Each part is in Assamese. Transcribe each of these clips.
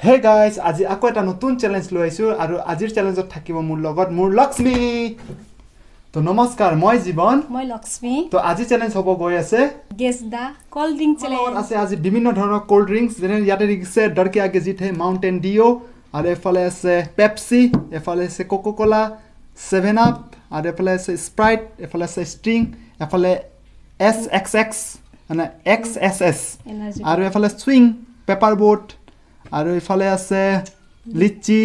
হে গাইজ, আজি আকৌ এটা নতুন চেলেঞ্জ লৈ আহিছোঁ আৰু আজিৰ চেলেঞ্জত থাকিব মোৰ লগত মোৰ লক্ষ্মী। তো নমস্কাৰ, মই জীৱন, মই লক্ষ্মী। তো আজি চেলেঞ্জ হ'ব গৈ আছে guess the cold drink challenge. আছে আজি বিভিন্ন ধৰণৰ কোল্ড ড্ৰিংকছ, যেনে ইয়াতে দেখিছে ডৰ কে আগে জিত হে মাউণ্টেন ডিঅ', আৰু এফালে আছে পেপচি, এফালে আছে কোকো ক'লা, 7 আপ, আৰু এফালে আছে স্প্ৰাইট, এফালে আছে ষ্ট্ৰিং, এফালে এছ এক্স এক্স মানে এক্স এছ এছ, আৰু এফালে চুইং পেপাৰ বোট, আৰু এইফালে আছে লিচি,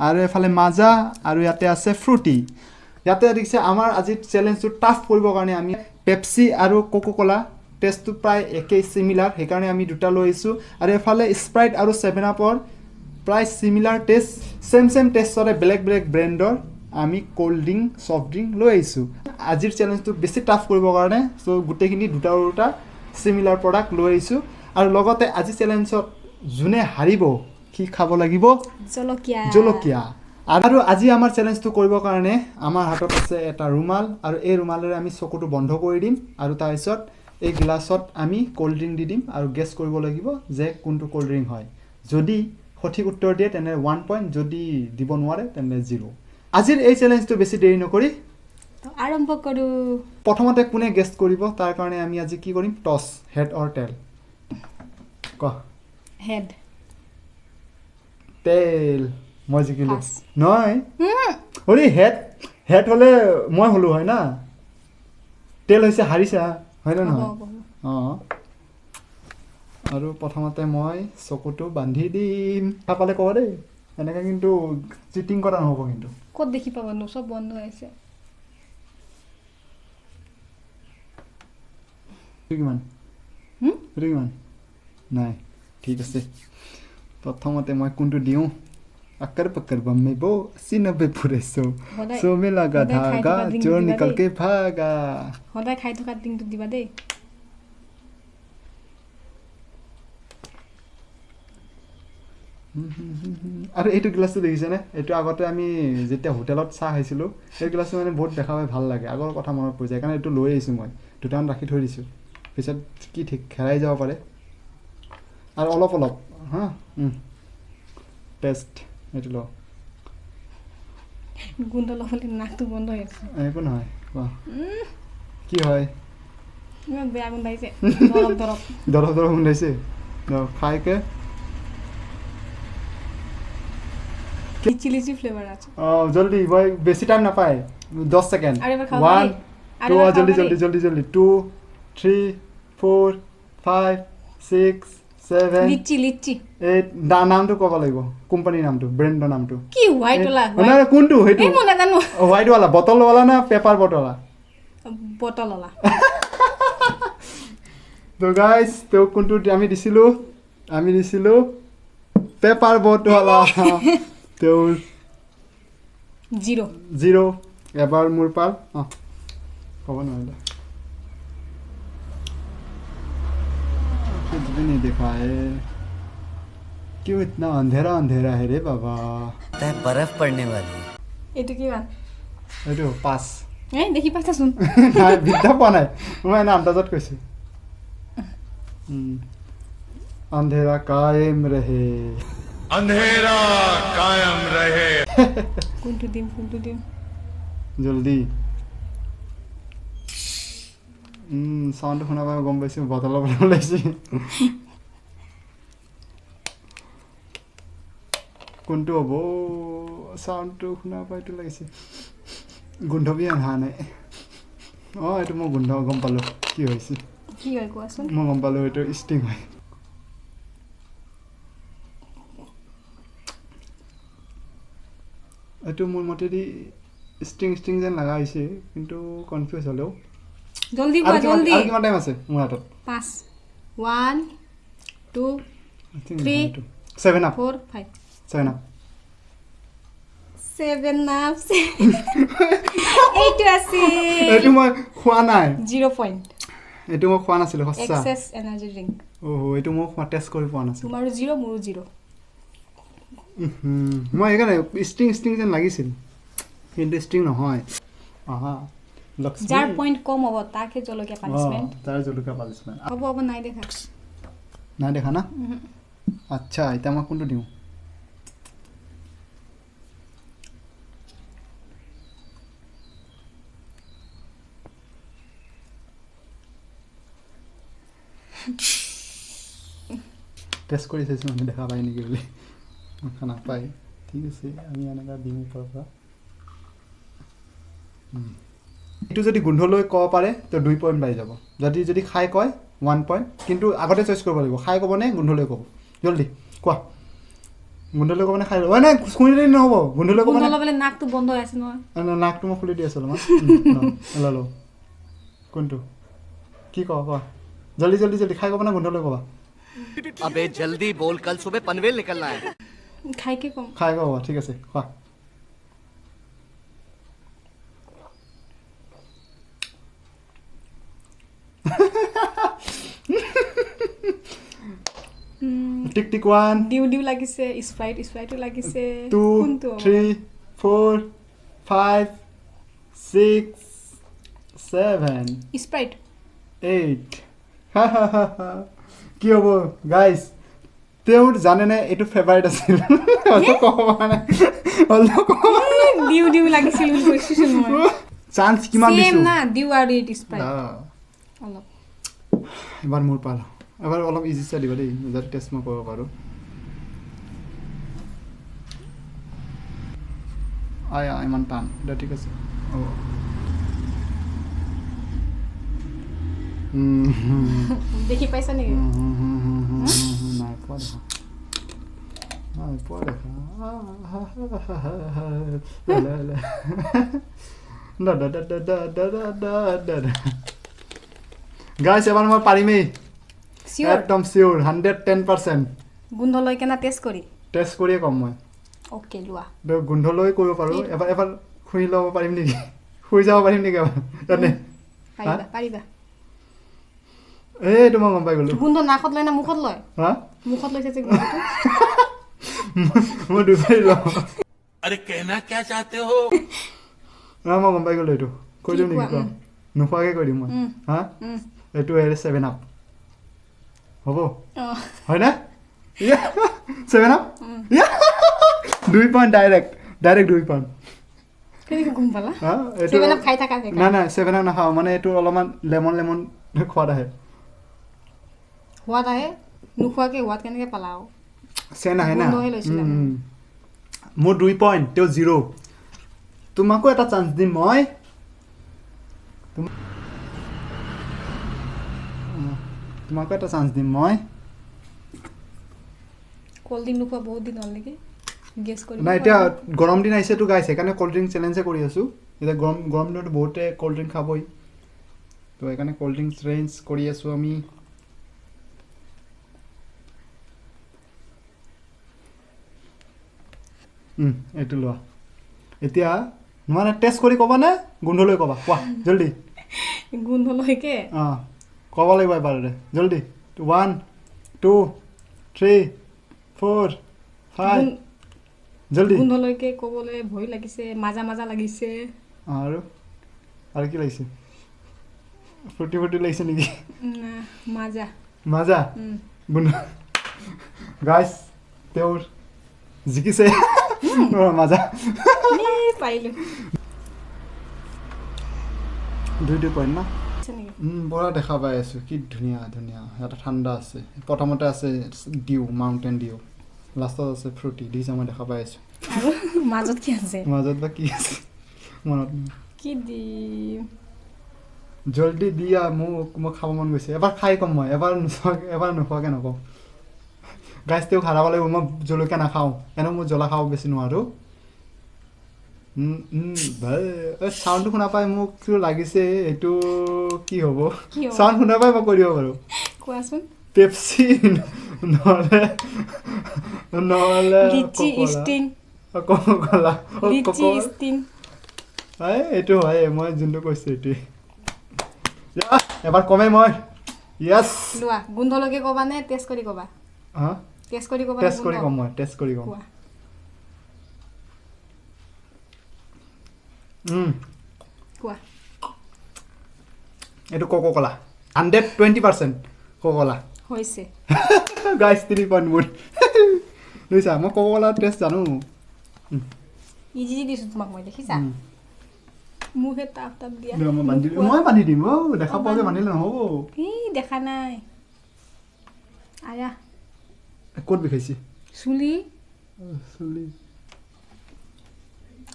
আৰু এইফালে মাজা, আৰু ইয়াতে আছে ফ্ৰুটি। ইয়াতে দেখিছে আমাৰ আজি চেলেঞ্জটো টাফ কৰিবৰ কাৰণে আমি পেপচি আৰু কোকো ক'লা টেষ্টটো প্ৰায় একেই চিমিলাৰ, সেইকাৰণে আমি দুটা লৈ আহিছোঁ। আৰু এইফালে স্প্ৰাইট আৰু 7 আপৰ প্ৰায় চিমিলাৰ টেষ্ট, ছেম ছেম টেষ্টৰে বেলেগ বেলেগ ব্ৰেণ্ডৰ আমি ক'ল্ড ড্ৰিংক, ছফ্ট ড্ৰিংক লৈ আহিছোঁ। আজিৰ চেলেঞ্জটো বেছি টাফ কৰিবৰ কাৰণে চ' গোটেইখিনি দুটা দুটা চিমিলাৰ প্ৰডাক্ট লৈ আহিছোঁ। আৰু লগতে আজি চেলেঞ্জত যোনে হাৰিব সি খাব লাগিব জলকীয়া। জলকীয়া। আৰু আজি আমাৰ চেলেঞ্জটো কৰিবৰ কাৰণে আমাৰ হাতত আছে এটা ৰুমাল, আৰু এই ৰুমালেৰে আমি চকুটো বন্ধ কৰি দিম, আৰু তাৰপিছত এই গিলাচত আমি ক'ল্ড ড্ৰিংক দি দিম আৰু গেছ কৰিব লাগিব যে কোনটো ক'ল্ড ড্ৰিংক হয়। যদি সঠিক উত্তৰ দিয়ে তেনে 1 পইণ্ট, যদি দিব নোৱাৰে তেনে 0। আজিৰ এই চেলেঞ্জটো বেছি দেৰি নকৰি আৰম্ভ কৰোঁ। প্ৰথমতে কোনে গেছ কৰিব তাৰ কাৰণে আমি আজি কি কৰিম, টছ, হেড অৰ টেল। ক। হেড। টেল। মই জিকিলোঁ নহয়? হৰি, হেড হেড হ'লে মই হ'লো হয় না, টেল হৈছে হাৰিছা হয় নে নহয়? অঁ। আৰু প্ৰথমতে মই চকুটো বান্ধি দিম। পালে ক'ব দেই, এনেকৈ কিন্তু চিটিং কৰা নহ'ব কিন্তু। ক'ত দেখি পাব নো, চব বন্ধ হৈ আছে। কিমান? কিমান? নাই, ঠিক আছে। প্ৰথমতে মই কোনটো দিওঁ? अक्कर पक्कर बम में वो 80 90 पूरे 100 100 में लगा धागा, चोर निकल के भागा। সদায় খাই থকা ড্ৰিংকটো দিবা দেই। আৰু এইটো গিলাচটো দেখিছেনে? এইটো আগতে আমি যেতিয়া হোটেলত চাহ খাইছিলোঁ, এই গিলাচটো মানে বহুত দেখা পাই ভাল লাগে, আগৰ কথা মনত পৰি যায়, সেইকাৰণে এইটো লৈ আহিছোঁ মই। দুটামান ৰাখি থৈ দিছোঁ, পিছত কি ঠিক হেৰাই যাব পাৰে। আৰু অলপ অলপ হা টেষ্ট এইটো লওঁ। গোন্ধ ল'বলৈ নাকটো বন্ধ হৈ আছে। একো নহয়, কোৱা কি হয়? ইমান বেয়া গোন্ধাইছে, দৰৱ দৰৱ দৰৱ দৰৱ গোন্ধাইছে। খাইকে লিচি লিচি ফ্লেভাৰ আছে। অঁ, জলদি, মই বেছি টাইম নাপায়, 10 ছেকেণ্ড। 1 2, জলদি জলদি জলদি জলদি, 2 3 4 5 6 7। লিচি লিচি। এই নামটো ক'ব লাগিব, কোম্পানীৰ নামটো, ব্ৰেণ্ডৰ নামটো। কি হোৱাইট ৱালা? নহয়, কোনটো সেইটো মই নাজানো। হোৱাইট ৱালা, বটল ৱালা না পেপাৰ বটল? বটল ৱালা। তো গাইজ, তেওঁ কোনটো আমি দিছিলোঁ? আমি দিছিলোঁ পেপাৰ বটৱালা। তেওঁৰ 0 0। এবাৰ মোৰ পাল। অঁ, ক'ব নোৱাৰিলে। कुछ भी नहीं दिखा है, क्यों इतना अंधेरा अंधेरा है रे बाबा? बर्फ पड़ने वाली है। এইটো কিমান? এইটো 5। এই দেখি পাইছাচোন। নাই, বিদ্যা পোৱা নাই, মই এনে আন্দাজত কৈছোঁ। अंधेरा कायम रहे, अंधेरा कायम रहे। কোনটো দিম, কোনটো দিম? জলদি। চাউণ্ডটো শুনা পাই গম পাইছোঁ বটলৰ পৰা ওলাইছে। কোনটো হ'ব? চাউণ্ডটো শুনা পাইতো লাগিছে, গোন্ধ বি অহা নাই। অঁ, এইটো মই গোন্ধ গম পালোঁ কি হৈছে। কি হয় কোৱাচোন? মই গম পালোঁ, এইটো ষ্টিং হয়। এইটো মোৰ মতেদি ষ্টিং ষ্টিং যেন লগা হৈছে, কিন্তু কনফিউজ হ'লেও। জলদি কোৱা, জলদি। আৰু কিমান টাইম আছে মোৰ হাতত? 5 1 2 3 7 আপ 4 5 7 আপ 7 আপ। এইটো আছে, এইটো মই খোৱা নাই। 0 পইণ্ট। এইটো মই খোৱা নাছিলোঁ সঁচা। Access energy drink. অহ, এইটো মই খোৱা টেষ্ট কৰি পোৱা নাছিলোঁ। তোমাৰো 0, মোৰো 0। মই সেইকাৰণে ষ্টিং ষ্টিং যেন লাগিছিল, কিন্তু ষ্টিং নহয়। আহা, যাৰ পইণ্ট কম হ'ব তাকে জলকীয়া পানিছমেণ্ট। তাৰ জলকীয়া পানিছমেণ্ট হ'ব। হ'ব, নাই দেখা। নাই দেখা না? আচ্ছা, এতিয়া মই কোনটো দিওঁ? টেষ্ট কৰি চাইছোঁ মানে দেখা পায় নেকি বুলি, দেখা নাপায়। ঠিক আছে, আমি এনেকুৱা দিম ওপৰৰ পৰা। এইটো যদি গোন্ধ লৈ ক'ব পাৰে তো 2 পইণ্ট পাই যাব। যদি যদি খাই কয় 1 পইণ্ট, কিন্তু আগতে চইচ কৰিব লাগিব, খাই ক'বনে গোন্ধ লৈ ক'ব? জল্দি কোৱা, গোন্ধ লৈ ক'বনে খাই ল'ব? নাই শুনিলে নহ'ব, গোন্ধ লৈ ক'ব। নাকটো বন্ধ হৈ আছে নহয়। নাকটো মই খুলি দি আছোঁ অলপমান। ল কোনটো কি কওঁ কোৱা, জল্দি জল্দি জল্দি। খাই ক'ব নে গোন্ধ লৈ ক'বা? আবে জল্দি বল, কাল সুবে পনৱেল নিকলনা হে। খাইকে কম। খাই ক'ব, ঠিক আছে খোৱা। টিক টিক 1। দিউ দিউ লাগিছে, স্প্ৰাইট স্প্ৰাইটো লাগিছে। 2 3 4 5 6 7 স্প্ৰাইট 8। কি হ'ব গাইজ, তেওঁৰ জানেনে এইটো ফেভাৰিট আছিল? দিউ দিউ লাগিছিল বুলি কৈছিলো মই। চান্স কিমান দিছো না, দিউ আৰু স্প্ৰাইট অলপ। এবাৰ মোৰ পালো, এবাৰ অলপ ইজি চাই দিবা দেই, যাতে টেষ্ট মই কৰিব পাৰোঁ। আয়া ইমান টান, দে ঠিক আছে। দেখি পাইছা নেকি? নাই পোৱা দেখা, নাই পোৱা দেখা। গাইছ এবাৰ মই পাৰিমেই, একদম চিয়'ৰ, 110%। গোন্ধ লৈ কেনে টেষ্ট কৰি? টেষ্ট কৰিয়ে ক'ম মই। অ'কে লোৱা। গোন্ধ লৈ কৰিব পাৰোঁ। এবাৰ এবাৰ শুই ল'ব পাৰিম নেকি? শুই যাব পাৰিম নেকি এবাৰ? তেনে পাৰিবা পাৰিবা। এইটো মই গম পাই গ'লো। গোন্ধ নাকত লয় না মুখত লয়? হা, মুখত লৈছে যে গোন্ধটো। মই দুবাৰ লওঁ। আৰে কেহনা ক্যা চাহতে হো? না মই গম পাই গ'লো। এইটো কৈ দিওঁ নেকি? নোখোৱাকৈ কৈ দিম মই। হা, এইটো 7 আপ হ'ব হয়নে? 7 up 2 point, direct direct 2 point. নাই নাই 7 আপ নাখাওঁ, মানে এইটো অলপমান লেমন লেমন সোৱাদ আহে। সোৱাদ আহে? নোখোৱাকৈ সোৱাদ কেনেকৈ পালা? চেন আহে না। মোৰ 2 পইণ্ট, তেওঁ 0। তোমাকো এটা চান্স দিম মই। তোমাকো এটা চান্স দিম মই। কল্ড ড্ৰিংক নোখোৱা বহুত দিন হ'ল নেকি? গেছ কৰি নাই, এতিয়া গৰম দিন আহিছেতো গাইছ, সেইকাৰণে কল্ড ড্ৰিংক চেলেঞ্জে কৰি আছোঁ। এতিয়া গৰম গৰম দিনতো বহুতে কল্ড ড্ৰিংক খাবই, তো সেইকাৰণে কল্ড ড্ৰিংক চেলেঞ্জ কৰি আছোঁ আমি। এইটো লোৱা। এতিয়া মানে টেষ্ট কৰি ক'বা নে গোন্ধ লৈ ক'বা? কোৱা জল্দি। গোন্ধ লৈকে? অঁ, ক'ব লাগিব এবাৰতে, জল্দি। 1 2 3 4 5, জল্দি। গোন্ধলৈকে ক'বলৈ ভয় লাগিছে, মাজা মাজা লাগিছে। আৰু আৰু কি লাগিছে? ফূৰ্তি ফূৰ্তি লাগিছে নেকি? মাজা মাজা গোন্ধ। গাইছ তেওঁৰ জিকিছে, মাজা পাৰিলোঁ। 2 পইণ্ট না? পুৰা দেখা পাই আছোঁ, কি ধুনীয়া ধুনীয়া। ইয়াতে ঠাণ্ডা আছে। প্ৰথমতে আছে ডিউ, মাউণ্টেইন ডিউ, লাষ্টত আছে ফ্ৰুটি। দিছে, মই দেখা পাই আছোঁ। আৰু মাজত কি আছে? মাজত বা কি আছে মনত নাই। কি দিম? জল্দি দিয়া মোক, মোক খাব মন গৈছে। এবাৰ খাই ক'ম মই, এবাৰ নোচোৱাকৈ, এবাৰ নোখোৱাকৈ নকওঁ। গাইছ তেওঁক হাৰাব লাগিব, মই জলকীয়া নাখাওঁ, এনেও মই জ্বলা খাব বেছি নোৱাৰোঁ। চাউণ্ডটো শুনা পাই মোক লাগিছে এইটো কি হ'ব। চাউণ্ড শুনা পাই মই কৈ দিব পাৰোঁ। কোৱাচোন। পেপচি নহ'লে নহ'লে কলা। এইটো হয়, মই যোনটো কৈছোঁ এইটোৱে। এবাৰ কমেই মই। য়েছ, লোৱা। গোন্ধলৈকে ক'বা নে টেষ্ট কৰি ক'বা? হা, টেষ্ট কৰি ক'বা? টেষ্ট কৰি ক'ম মই, টেষ্ট কৰি ক'ম। কোৱা। এইটো কোকো কলা, 120% কোকো কলা হৈছে। গাইছ 3 পইণ্ট মোৰ। বুজিছা, মই কোকো কলাৰ টেষ্ট জানো। ইজি দিছোঁ তোমাক মই, দেখিছা? মোকহে টাপ টাপ দিয়া। মই বান্ধি দিম, মই বান্ধি দিম। অ' দেখা পোৱাকৈ বান্ধিলে নহ'ব। এই দেখা নাই। আয়া। ক'ত বিষাইছে? চুলি। চুলি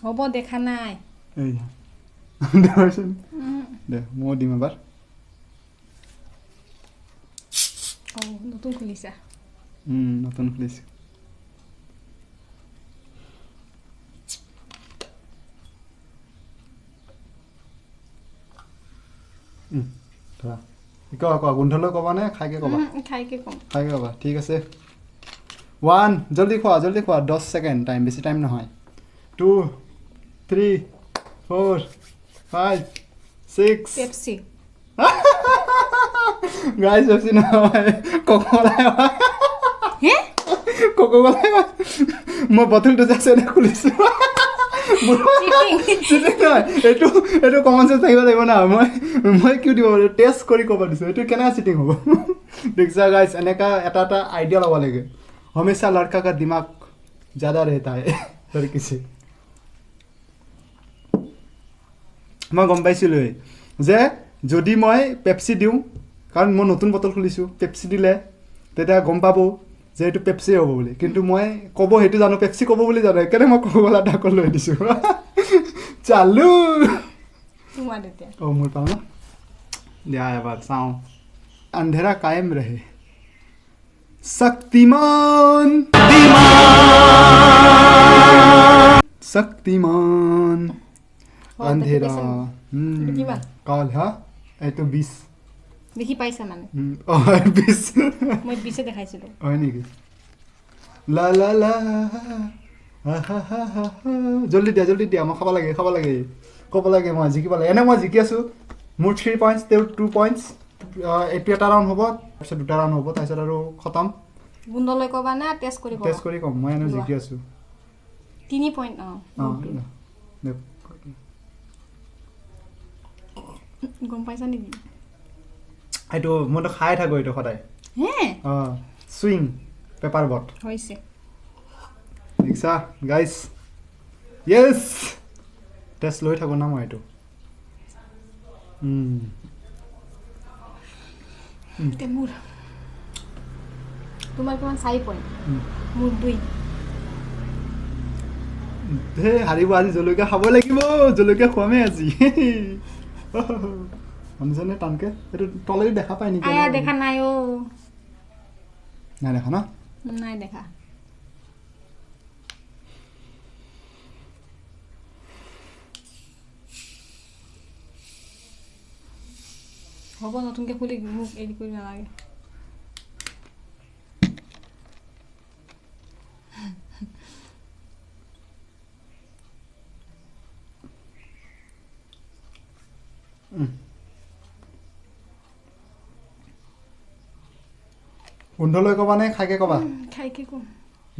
হ'ব, দেখা নাই। এইয়া দে, ময়ো দিম এবাৰ। অঁ, নতুন খুলিছা? নতুন খুলিছোঁ। ধৰা, কোৱা কোৱা, গোন্ধলৈ ক'বা নে খাইকে ক'বা? খাইকে ক'ম। খাইকে ক'বা, ঠিক আছে। 1, জল্দি খোৱা, জল্দি খোৱা, 10 ছেকেণ্ড টাইম, বেছি টাইম নহয়। 2, 3, 4, 5, 6। পেপচি। গাইজ, পেপচি নহয়, কোকোকোলাই হয়। হে? কোকোকোলাই হয়। মই বটলটো যে আছে খুলিছোঁ। নহয়, এইটো কমন চেঞ্চ থাকিব লাগিব না। মই কিয় দিব পাৰোঁ, টেষ্ট কৰি ক'ব দিছোঁ, এইটো কেনেকুৱা চিটিং হ'ব। দেখিছা গাইজ, এনেকুৱা এটা এটা আইডিয়া ল'ব লাগে। हमेशा लड़का का दिमाग ज़्यादा रहता है लड़की से। মই গম পাইছিলোঁৱেই যে যদি মই পেপচি দিওঁ, কাৰণ মই নতুন বটল খুলিছোঁ, পেপচি দিলে তেতিয়া গম পাব যে এইটো পেপচি হ'ব বুলি। কিন্তু মই ক'ব সেইটো জানো, পেপচি ক'ব বুলি জানো, সেইকাৰণে মই কোকোকোলা এটা আকৌ লৈ দিছোঁ। চালো। অঁ, মোৰ পাল ন? দিয়া এবাৰ চাওঁ। আন্ধেৰা কায়েম ৰহে। শক্তিমান, শক্তিমান আন্ধেৰা কাল। হা, এইটো 20। দেখি পাইছা মানে? অঁ, 20। মই 20 দেখাইছিলোঁ। হয় নেকি? লা লা লা, জল্দি দিয়া, জল্দি দিয়া, মই খাব লাগে, খাব লাগে, ক'ব লাগে, মই জিকিব লাগে। এনে মই জিকি আছোঁ, মোৰ 3 পইণ্টছ, তেওঁৰ 2 পইণ্টছ। এইটো এটা ৰাউণ্ড হ'ব, তাৰপিছত দুটা ৰাউণ্ড হ'ব, তাৰপিছত আৰু খতম। গোন্ধলৈ ক'বা না টেষ্ট কৰি ক'বা? টেষ্ট কৰি ক'ম, মই এনেও জিকি আছোঁ। 3 পইণ্ট। অঁ, গম পাইছা নেকি? এইটো মইতো খাই থাকোঁ এইটো সদায়। অঁ, চুইং পেপাৰ বট হৈছে। দেখিছা গাইজ? য়েছ, টেষ্ট লৈ থাকোঁ না মই এইটো। মোৰ তোমাৰ কিমান? 4 পইণ্ট, মোৰ 2। হে, হাৰিব আজি, জলকীয়া খাব লাগিব, জলকীয়া খুৱামেই আজি। শুনিছেনে? টানকে এইটো তলেদি দেখা পায় নেকি? দেখা নাই। অ', নাই দেখা ন? নাই দেখা। হ'ব, নতুনকৈ খুলি মোক এৰি কৰি নালাগে। গোন্ধলৈ ক'বা নে খাইকে ক'বা? খাইকে ক'ম।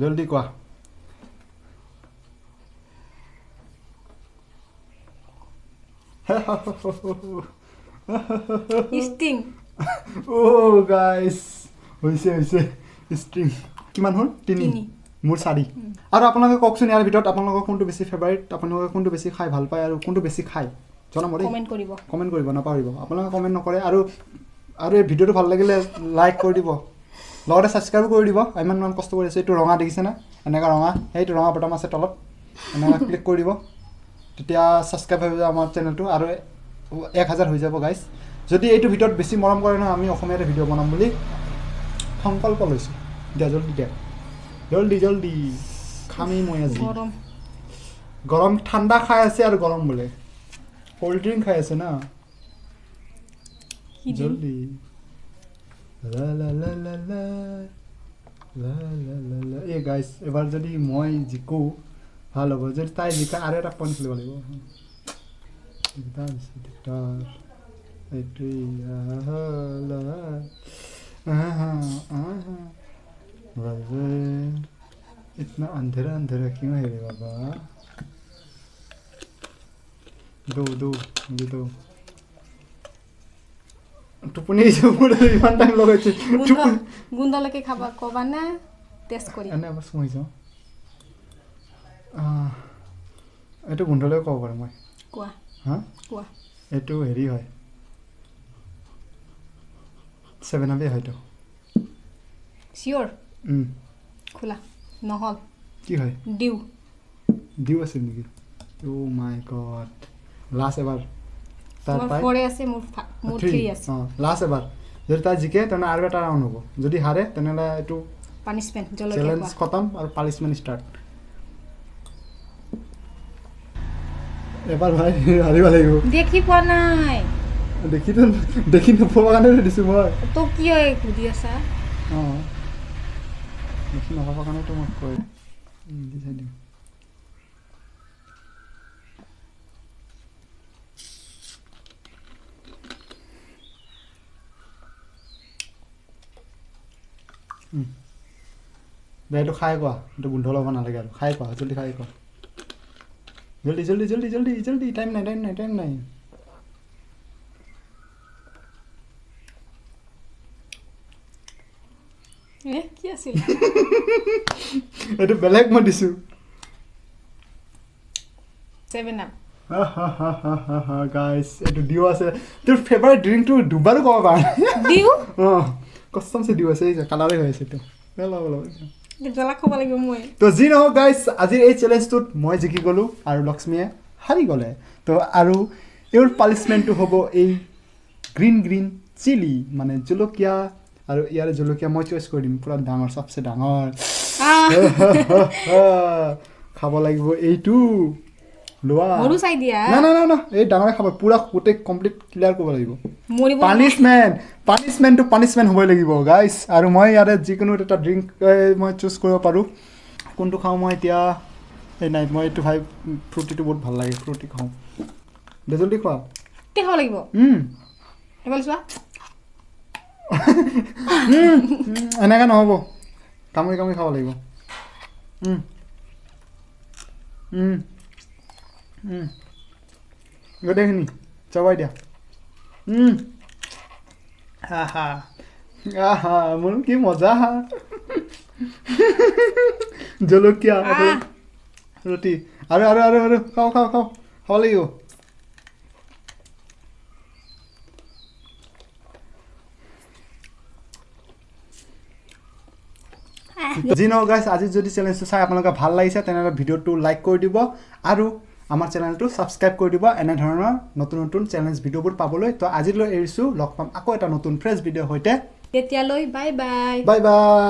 জল্দি কোৱা। ষ্টিং। অ' গাইজ, হৈছে হৈছে, ষ্টিং। কিমান হ'ল? 3, মোৰ 4। আৰু আপোনালোকে কওকচোন, ইয়াৰ ভিতৰত আপোনালোকৰ কোনটো বেছি ফেভাৰিট, আপোনালোকে কোনটো বেছি খাই ভাল পায় আৰু কোনটো বেছি খায় জনাব দেই। কমেণ্ট কৰিব, কমেণ্ট কৰিব নাপাহৰিব। আপোনালোকে কমেণ্ট নকৰে। আৰু আৰু এই ভিডিঅ'টো ভাল লাগিলে লাইক কৰি দিব, লগতে ছাবস্ক্ৰাইবো কৰি দিব। ইমান ইমান কষ্ট কৰি আছোঁ। এইটো ৰঙা দেখিছেনে? এনেকুৱা ৰঙা, সেইটো ৰঙা বটম আছে তলত, এনেকুৱা ক্লিক কৰি দিব, তেতিয়া ছাবস্ক্ৰাইব হৈ যাব আমাৰ চেনেলটো আৰু 1000 হৈ যাব গাইজ। যদি এইটো ভিডিঅ'ত বেছি মৰম কৰে নহয়, আমি অসমীয়াতে ভিডিঅ' বনাম বুলি সংকল্প লৈছোঁ। দিয়া, জল্দি দিয়া, জল্দি জল্দি খামেই মই আজি। গৰম, ঠাণ্ডা খাই আছে আৰু গৰম বোলে, ক'ল্ড ড্ৰিংক খাই আছে না। জল্দি। লা লা লা লা লা লা লা লা। এই গাইজ, এবাৰ যদি মই জিকোঁ ভাল হ'ব, যদি তাই জিকা আৰু এটা পইণ্ট খেলিব লাগিব। দিগদাৰ হৈছে, দিগদাৰ। এইটোৱেই। इतना अंधेरा अंधेरा क्यों है रे बाबा? दो दो मुझे दो। টোপনি আহিছে মোৰ, ইমান টাইম লগাইছে। গোন্ধলৈকে খাবা ক'বা না টেষ্ট কৰি? এনে এবাৰ চুহি যাওঁ। এইটো গোন্ধলৈ ক'ব পাৰোঁ মই। কোৱা। হা, কোৱা। এইটো হেৰি হয়, 7 আপে হয়তো। চিয়'ৰ? খোলা নহল কি হয়? ডিউ। ডিউ আছিল নেকি? অ' মাই গড, লাষ্ট এবাৰ। তাৰ তোমাৰ ফ'ৰে আছে, মোৰ মোৰ থ্ৰী আছে। অঁ, লাষ্ট এবাৰ যদি তাই জিকে তেনেহ'লে আৰু এটা ৰাউণ্ড হ'ব, যদি হাৰে তেনেহ'লে এইটো পানিছমেণ্ট, জলকীয়া চেলেঞ্জ খতম আৰু পানিছমেণ্ট ষ্টাৰ্ট। এবাৰ ভাই হাৰিব লাগিব। দেখি পোৱা নাই। দেখিতো দেখি নোপোৱা কাৰণে দিছোঁ মই। তোক কিয় সুধি আছা? অঁ, দেখি নাপাবৰ কাৰণেতো মই কৈ দি চাই দিম। দে এইটো খাই কোৱা, এইটো গোন্ধ ল'ব নালাগে আৰু, খাই কোৱা, জল্দি খাই কোৱা, জল্দি জল্দি জল্দি জল্দি জল্দি, টাইম নাই টাইম নাই টাইম নাই। কি আছিল এইটো? বেলেগ মই দিছোঁ। 7 আপ। গাইছ, এইটো ডিউ আছে। তোৰ ফেভাৰেট ড্ৰিংকটো দুবাৰো ক'ব পাৰা। ডিউ? অঁ, কষ্টমছে ডিউ আছে, এই কালাৰে হৈ আছে এইটো। অলপ অলপ জ্বলা খাব লাগিব মই। তো যি নহওক গাইছ, আজিৰ এই চেলেঞ্জটোত মই জিকি গ'লোঁ আৰু লক্ষ্মীয়ে হাৰি গ'লে। তো আৰু এইৰ পানিছমেণ্টটো হ'ব এই গ্ৰীণ গ্ৰীণ চিলি, মানে জলকীয়া। আৰু ইয়াৰে জলকীয়া মই চইচ কৰি দিম, পূৰা ডাঙৰ, চবচে ডাঙৰ খাব লাগিব এইটো। লোৱা সৰু চাই দিয়া। না না না না, এই ডাঙৰে খাব, পূৰা গোটেই কমপ্লিট ক্লিয়াৰ কৰিব লাগিব। পানিছমেণ্ট, পানিছমেণ্টটো পানিছমেণ্ট হ'বই লাগিব গাইছ। আৰু মই ইয়াৰে যিকোনো এটা ড্ৰিংক মই চুজ কৰিব পাৰোঁ, কোনটো খাওঁ মই এতিয়া? এই নাই, মই এইটো ভাই ফ্ৰুটিটো বহুত ভাল লাগে, ফ্ৰুটি খাওঁ। দে জল্দি খোৱা। খাব লাগিব। এইফালে চোৱা। এনেকৈ নহ'ব, কামুৰি কামুৰি খাব লাগিব। গোটেইখিনি চবাই দিয়া। হা হা আহা, মোৰ কি মজা। জলকীয়া ৰুটি আৰু আৰু আৰু আৰু খাওঁ খাওঁ খাওঁ, খাব লাগিব। যি নহওক গাইছ, আজি যদি চেলেঞ্জটো চাই আপোনালোকে ভাল লাগিছে তেনেহ'লে ভিডিঅ'টো লাইক কৰি দিব আৰু আমাৰ চেনেলটো ছাবস্ক্ৰাইব কৰি দিব এনেধৰণৰ নতুন নতুন চেলেঞ্জ ভিডিঅ'বোৰ পাবলৈ। তো আজিলৈ এৰিছোঁ, লগ পাম আকৌ এটা নতুন ফ্ৰেছ ভিডিঅ'ৰ সৈতে। তেতিয়ালৈ বাই বাই। Bye bye.